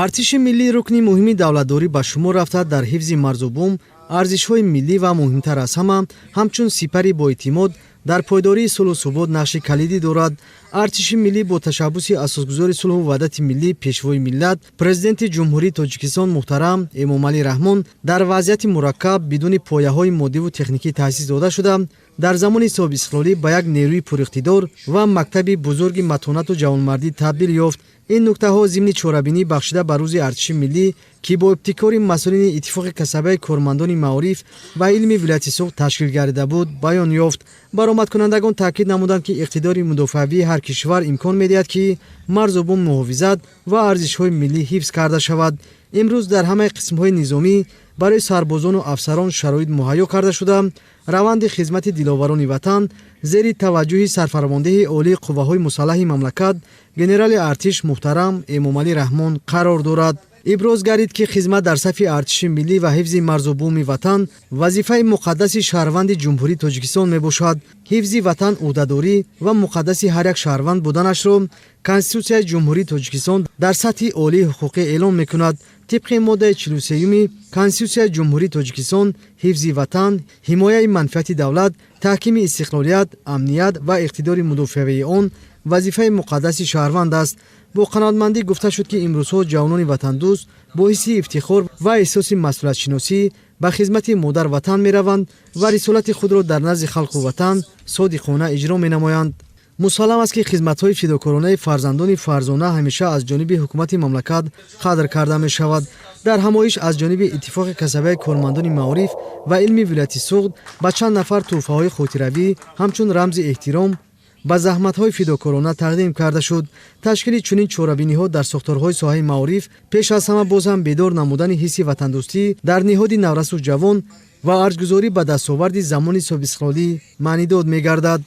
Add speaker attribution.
Speaker 1: Артиши миллӣ рукни муҳими давлатдорӣ ба шумор рафта, дар ҳифзи марзу бум, арзишҳои миллӣ ва муҳимтар аз ҳама, ҳамчун сипари боэътимод дар пойдории сулҳу субот нақши калидӣ дорад. Артиши миллӣ бо ташаббуси асосгузори сулҳу ваҳдати миллӣ, Пешвои миллат, Президенти Ҷумҳурии Тоҷикистон муҳтарам Эмомалӣ Раҳмон дар вазъияти мураккаб, бидуни пояҳои моддиву техникӣ таъсис дода шуда, дар замони соҳибистиқлолӣ ба як нерӯи пуриқтидор ва мактаби бузурги матонату ҷавонмардӣ табдил ёфт. Ин нуктаҳо зимни чорабинӣ, бахшида ба Рӯзи артиши миллӣ, ки бо ибтикори масъулини Иттифоқи касабаи кормандони маориф ва илми вилояти Суғд ташкил гардида буд, баён ёфт. Баромадкунандагон таъкид намуданд, ки иқтидори мудофиавии ҳар кишвар имкон медиҳад, ки марзу бум муҳофизат ва арзишҳои миллӣ ҳифз карда шавад. Имрӯз дар ҳамаи қисмҳои низомӣ барои сарбозону афсарон шароит муҳайё карда шуда, раванди хизмати диловарони ватан зери таваҷҷӯҳи сарфармондеҳи олии қувваҳои мусаллаҳи мамлакат, генерали артиш муҳтарам Эмомалӣ Раҳмон қарор дорад. Иброз гардид, ки хизмат дар сафи артиши миллӣ ва ҳифзи марзу буми ватан вазифаи муқаддаси шаҳрванди Ҷумҳурии Тоҷикистон мебошад. Ҳифзи ватан ӯҳдадорӣ ва муқаддаси ҳар як шаҳрванд буданашро Конститутсияи Ҷумҳурии Тоҷикистон дар сатҳи олии ҳуқуқӣ эълон мекунад. Тибқи моддаи 43-юми Конститутсияи Ҷумҳурии Тоҷикистон, ҳифзи ватан, ҳимояи манфиати давлат, таҳкими истиқлолият, амният ва иқтидори мудофиавии он вазифаи муқаддаси шаҳрванд аст. Бо қаноатмандӣ гуфта шуд, ки имрӯзҳо ҷавонони ватандӯст бо ҳисси ифтихор ва эҳсоси масъулиятшиносӣ ба хизмати модар ватан мераванд ва рисолати худро дар назди халқу ватан содиқона иҷро менамоянд. Мусаллам аст, ки хизматҳои фидокоронаи фарзандони фарзона ҳамеша аз ҷониби ҳукумати мамлакат қадр карда мешавад. Дар ҳамоиш аз ҷониби Иттифоқи касабаи кормандони маориф ва илми вилояти Суғд ба чанд нафар тӯҳфаҳои хотиравӣ ҳамчун рамзи эҳтиром ба заҳматҳои фидокорона тақдим карда шуд. Ташкили чунин чорабиниҳо дар сохторҳои соҳаи маориф пеш аз ҳама боз ҳам бедор намудани ҳисси ватандӯстӣ дар ниҳоди наврасу ҷавон ва арҷгузорӣ ба дастоварди замони соҳибистиқлолӣ маънидод мегардад.